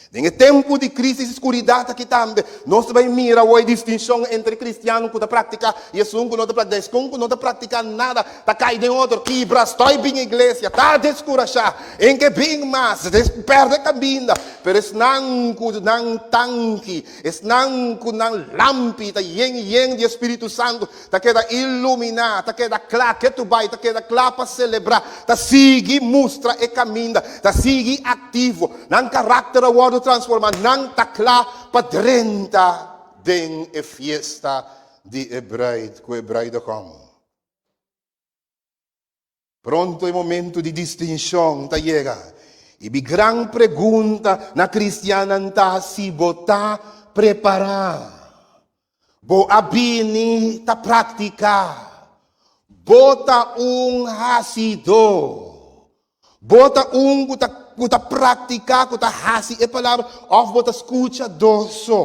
Den e tempu di krísis i skuridat aki tambe, nos ta bai mira awor e distinshon entre e kristiano ku ta praktiká i esun ku no ta praktiká. Esun ku no ta praktiká nada ta kai den otro, kibra, stòi bin iglesia, ta deskurashá, en ke bin mas, pèrdè kaminda. Pero esnan ku nan tanki Esnan ku nan lampi ta yen yen di e Spiritu Santu ta keda iluminá, ta keda kla ketu bai, ta keda kla pa selebrá, ta sigui mustra e kaminda, ta sigui aktivo. Nan karakter a wòrdu transformá, nan ta kla pa drenta den e fiesta di e bruid ku e bruidegom. Pronto e momento di distinshon ta yega, i mi gran pregunta na kristiannan ta si bo ta prepará. Bo a bini ta praktiká. Bo ta un hasidó. Bo ta un ku ta ku ta praktiká, ku ta hasi e palabra, òf bo ta skuchadó so?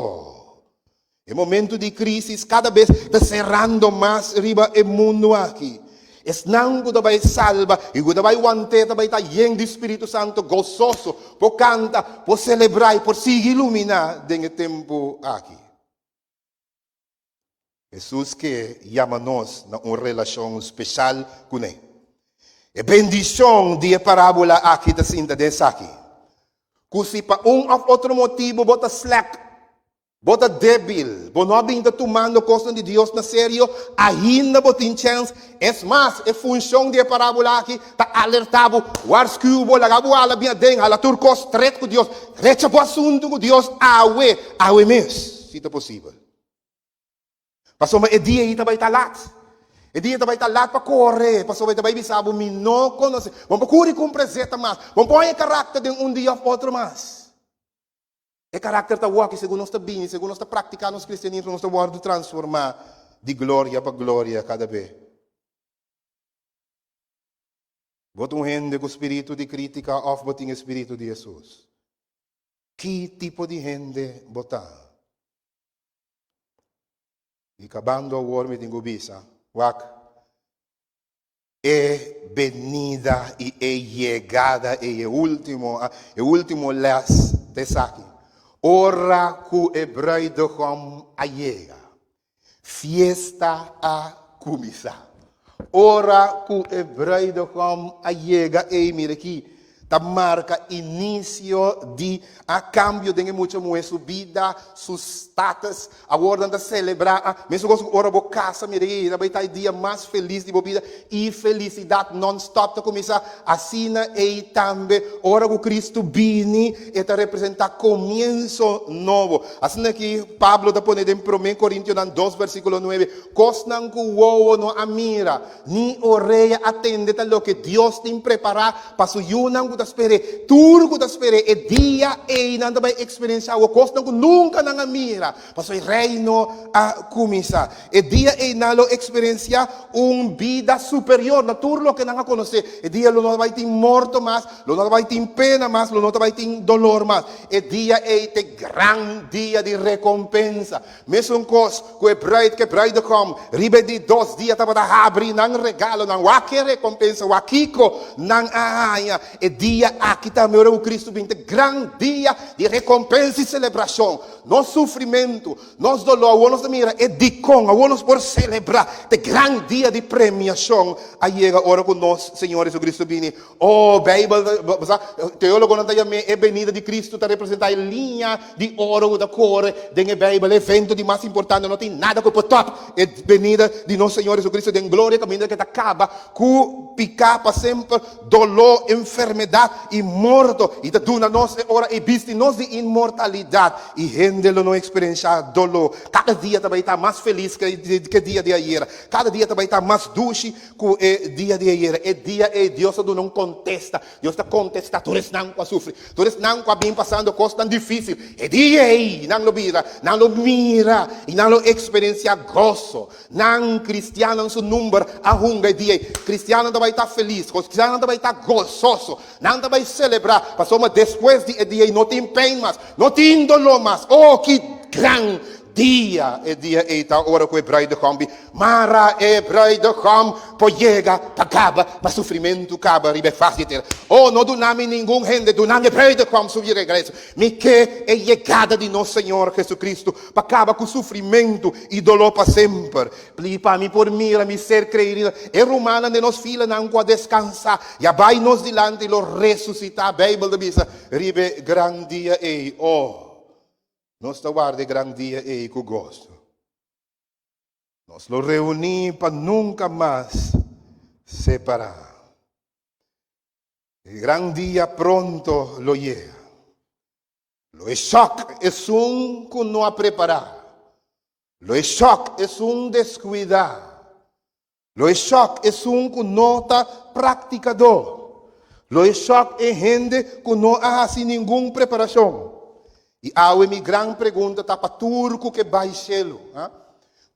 E momento di crisis cada bes ta cerando mas riba e mundo aki. Esnan cu ta bay salba y cu ta bay want'é ta bay ta yen di Spiritu Santo, gososo, por canta, por celebra y por sigui ilumina den e tempo aki. Hesus ke yama nos na un relashon speshal kuné. E bendishon di e parábola aki ta sinta den esaki, ku si pa un òf otro motibu bo ta slèk, bo ta débil, bo no a bin ta tumando kosnan di Dios na serio, ainda bo tin chèns. Es mas, e funshon di e parábola aki ta alertá bo, warskú bo, laga bo hala bin aden, hala tur kos stret ku Dios, recha bo asuntu ku Dios awe, awe mes, si ta posibel. Pasobra e dia ei ta bai ta lat. E dia ta bai ta lat pa kore, pasobra e ta bai bisa bo, Mi no konosé. Bo no por kuri kumpra zeta mas. Bo no por haña e karakter den un dia òf otro mas. E karakter ta wòki segun nos ta bini, segun nos ta praktiká nos kristianismo, nos ta wòrdu transformá di gloria pa gloria kada be. Bo ta un hende ku spiritu di krítika òf bo tin e spiritu di Hesus? Ki tipo di hende bo ta? I kabando awor mi tin ku bisa, wak, e benida i e yegada ei, e último, e último lès ta esaki, ora ku e bruidegom a yega, fiesta a kuminsá. Ora ku e bruidegom a yega ei, mira aki, ta marka inisio di a kambio den e mucha muhé su bida, su status. Awor nan ta selebrá a mesun kos ku ora bo kasa, mira ei, ta bai ta e dia mas felis di bo bida i felisidat nònstòp ta kuminsá. Asina ei tambe ora ku Kristu bini e ta representá komienso nobo. Asina aki Pablo ta pone den Promé Korintionan dos versíkulo nuebe, Kosnan ku wowo no a mira, Ni orea a tende ta loke Dios tin prepará pa su yunan ku ta sper'é. Tur ku ta sper'é e dia ei nan ta bai eksperensiá awor kosnan ku nunka nan a mira, pasobra e Reino a kuminsá. E dia ei nan lo eksperensiá un bida superior na tur loke nan a konosé. E dia lo no ta bai tin morto mas, lo no ta bai tin pena mas, lo no ta bai tin dolor mas. E dia ei ta e gran dia di rekompensa. Mesun kos ku e bruid ku e bruidegom riba e di dos dia tabata habri nan regalonan, wak e rekompensa, wak kiko nan a haña. E dia aki tambe ora ku Kristu bin ta e gran dia di rekompensa i selebrashon. Nos sufrimentu, nos doló, awor nos ta mira e dikon, awor nos por selebrá. Ta e gran dia di premiashon a yega ora ku nos Señor Jesucristo bini. Oh, Beibel ta, bo sa, teólogonan ta yam'é e benida di Kristu ta representá e liña di oro ku ta kore den e Beibel, e evento di mas importante. No tin nada ku por tòp e benida di nos Señor Jesucristo den gloria kaminda ke ta kaba ku piká pa semper, doló, enfermedat i morto, i ta duna nos e ora ei bisti nos di inmortalidat. I hende lo no eksperenshá doló. Kada dia ta bai ta mas felis ke ke dia di ayera. Kada dia ta bai ta mas dushi Ku e dia di ayera, e dia ei Dios a duna un kontesta. Dios ta kontestá tur esnan ku a sufri, tur esnan ku a bin pasando kosnan difísil. E dia ei nan lo bira, nan lo mira i nan lo eksperensiá goso. Nan, kristiannan, su number a hunga e dia ei. Kristiannan ta bai ta felis, kristiannan ta bai ta gososo, nan ta bai selebrá, pasobra despues di e dia ei no tin pèn mas, no tin doló mas. O, ki gran Dia, e dia ei ta ora ku e bruidegom bi mara e bruidegom por yega pa kaba pa sufrimentu kaba riba e fas di tera. Oh, no duna mi ningun hende, duna mi e bruidegom su regreso. Mi ke e yegada di nos Señor Jesucristo pa kaba ku sufrimentu i doló pa semper. Pli pa mi por mira mi ser kreirido, e rumannan den nos filanan ku a deskansa i a bai nos dilanti lo resusitá, Beibel ta bisa, riba e gran dia ei. Oh, Nos ta warda e gran dia ei ku goso. Nos lo reuní pa nunka mas separá. E gran dia pronto lo yega. Lo e shòk esun ku no a prepará. Lo e shòk esun deskuidá. Lo e shòk esun ku no ta praktikadó. Lo e shòk e hende ku no a hasi ningun preparashon. I awe mi gran pregunta ta pa tur ku ke bai shelu.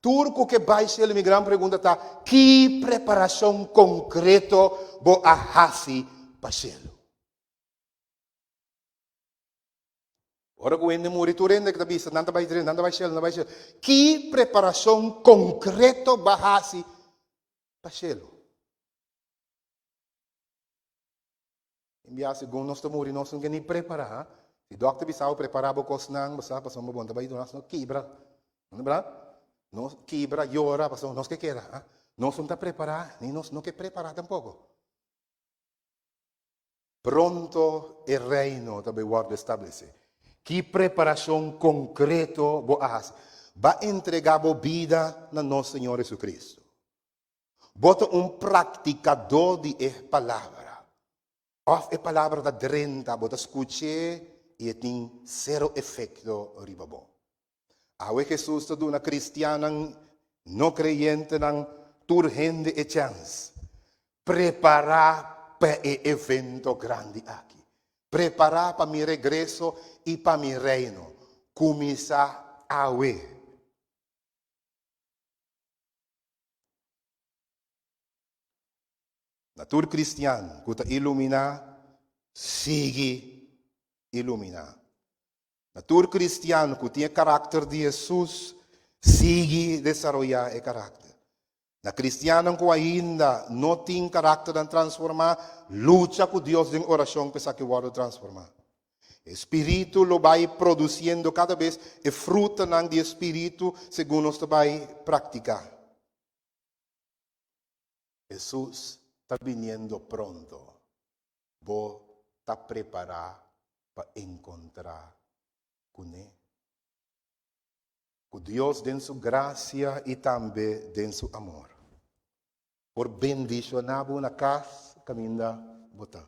Tur ku ke bai shelu mi gran pregunta ta, ki preparashon konkreto bo a hasi pa shelu? Ora ku hende muri tur hende ta bisa nan ta bai drenta, nan ta bai shelu, nan ta bai shelu. Ki preparashon konkreto bo a hasi pa shelu? Tin bia segun nos ta muri nos no ke ni prepará. Si dòkter bisa bo prepará bo kosnan bo sa pasobra bo no ta bai duna nos kibra. No ta bra? Nos kibra, yora pasobra nos ke keda. Nos no ta prepará ni nos no ke prepará tampoko. Pronto e Reino ta bai wòrdu establesé. Ki preparashon konkreto bo a hasi? Ba entregá bo bida na nos Señor Jesucristo. Bo ta un praktikadó di e Palabra. Òf e Palabra ta drenta, bo ta skuch'é i e tin sero efekto riba bo. Awe Hesus ta duna kristiannan, no kreyentenan, tur hende e chèns. Prepará pa e evento grandi aki. Prepará pa mi regreso i pa mi Reino. Kuminsá awe. Na tur kristian ku ta iluminá, sigui iluminá. Na tur kristian ku tin e karakter di Hesus, sigui desaroyá e karakter. Na kristiannan ku ainda no tin karakternan transformá, lucha ku Dios den orashon pa esaki wòrdu transformá. E Spiritu lo bai produsiendo kada bes e frutanan di e Spiritu segun nos ta bai praktiká. Hesus ta biniendo pronto. Bo ta prepará pa enkontrá kuné? Ku Dios den su grasia i tambe den su amor por bendishoná bo na kas kaminda bo ta.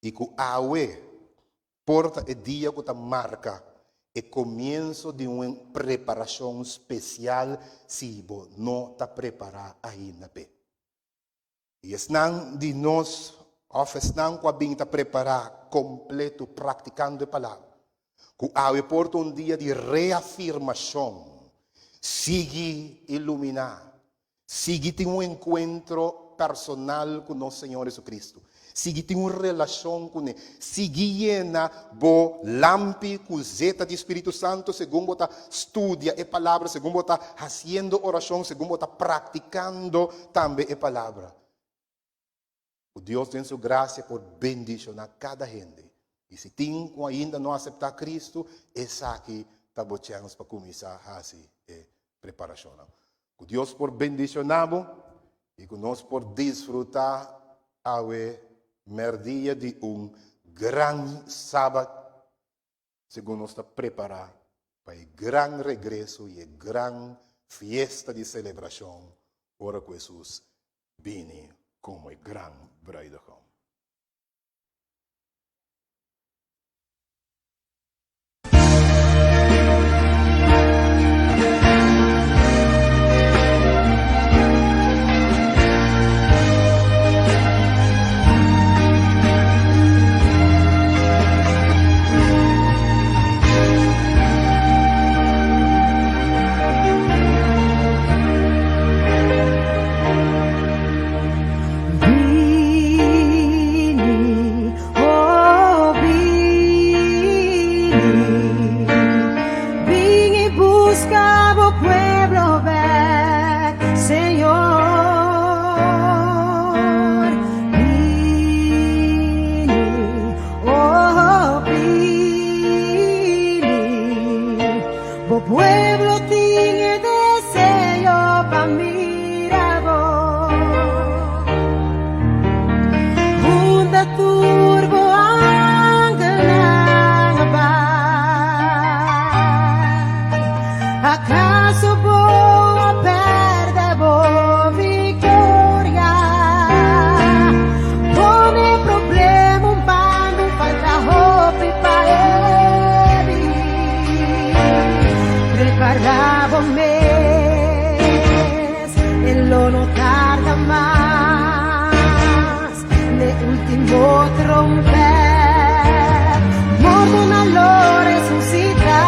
I ku awe por ta e dia ku ta marka e komienso di un preparashon spesial si bo no ta prepará ainda p'e. I esnan di nos òf esnan ku a bin ta prepará kompleto praktikando e Palabra, ku awe por ta un dia di reafirmashon, sigui iluminá, Sigui tin un enkuentro personal ku nos Señor Jesucristo. Sigui tin un relashon kuné. Sigui yena bo lampi ku zeta di Spiritu Santu segun bo ta studia e Palabra, segun bo ta hasiendo orashon, segun bo ta praktikando tambe e Palabra. Ku Dios den su grasia por bendishoná kada hende. I si tin ku ainda no aseptá Kristu, esaki ta bo chèns pa kuminsá hasi e preparashonnan. Ku Dios por bendishoná bo i ku nos por disfrutá awe mèrdia di un gran Sabat segun nos ta prepará pa e gran regreso i e gran fiesta di selebrashon ora ku Hesus bini komo e gran bruidegom. Bini, oh bini, bin i buska bo pueblo bek, Señor. Bini, oh bini, bo pueblo tin e deseo pa mira bo. Unda tur bo angelnan a bai? Acaso bo a perde bo victoria? Pone problema un banda, falta hopi pa e bin. Prepara bo mes, e lo no tarda mas. N'e ultimo trompet, mortonan lo resucita,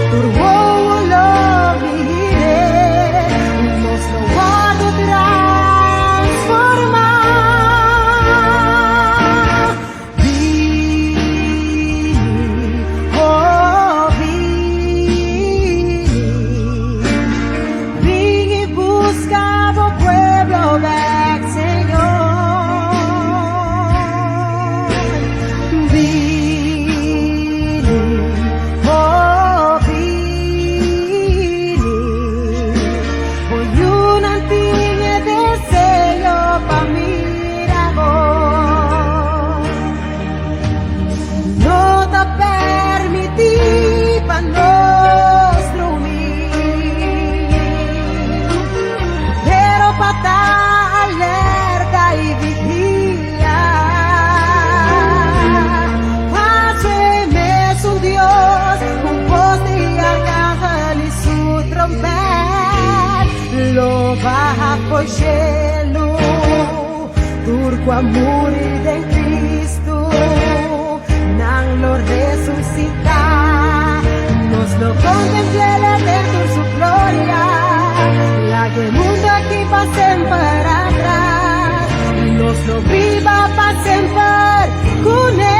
tur wowo lo mir'é, i nos lo wòrdu transformá. Bini. fo'i shelu. Tur ku a muri den Kristu, nan lo resusitá. Nos lo kontempl'El den tur su gloria. Laga e mundu aki pa semper atras, i nos lo biba pa semper kuné.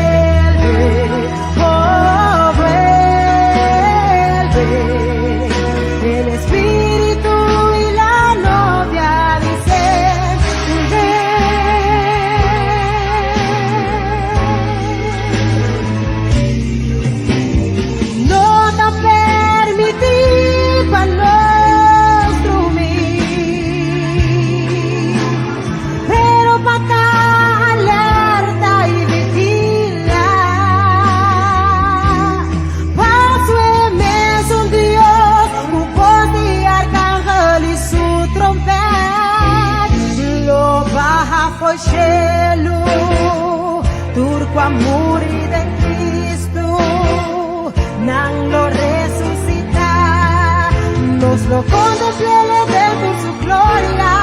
Vuelve, oh vuelve, el Espíritu y la novia dicen, ven. No ta permití pa nos drumi, pero pa ta alerta i vigilá. Paso e mesun Dios, ku bos di arkangel i su trompèt, lo baha fo'i shelu. Tur ku a muri den Kristu, nan lo resusitá. Nos lo kontempl'El den tur su gloria.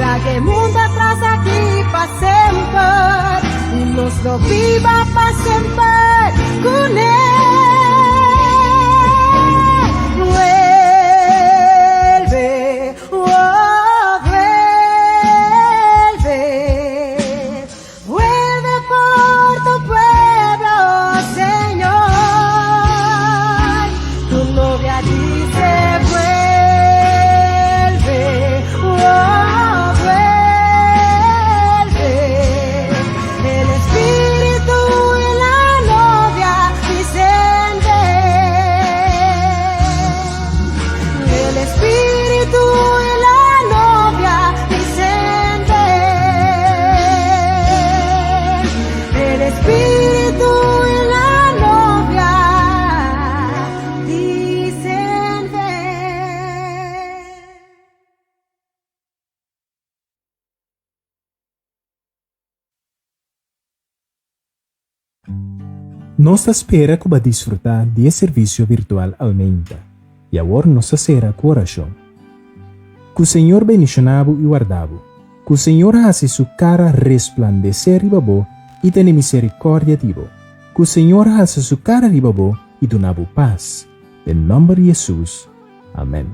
Laga e mundu atras aki pa semper, i nos lo biba pa semper kuné. Vuelve, oh vuelve, vuelve por tu pueblo, Señor. Tu novia dice, vuelve, oh vuelve. El Espíritu y la novia dicen, ven. El Espíritu y la novia dicen, ven. El Espíritu y la novia dicen, ven. Nos ta spera ku bo a disfrutá di e servisio virtual Almeinta, i awor nos ta sera ku orashon. Ku Señor bendishoná bo i warda bo. Ku Señor hasi su kara resplandesé riba bo i tene miserikòrdia di bo. Ku Señor halsa su kara riba bo i duna bo pas. Den nòmber di Hesus. Amèn.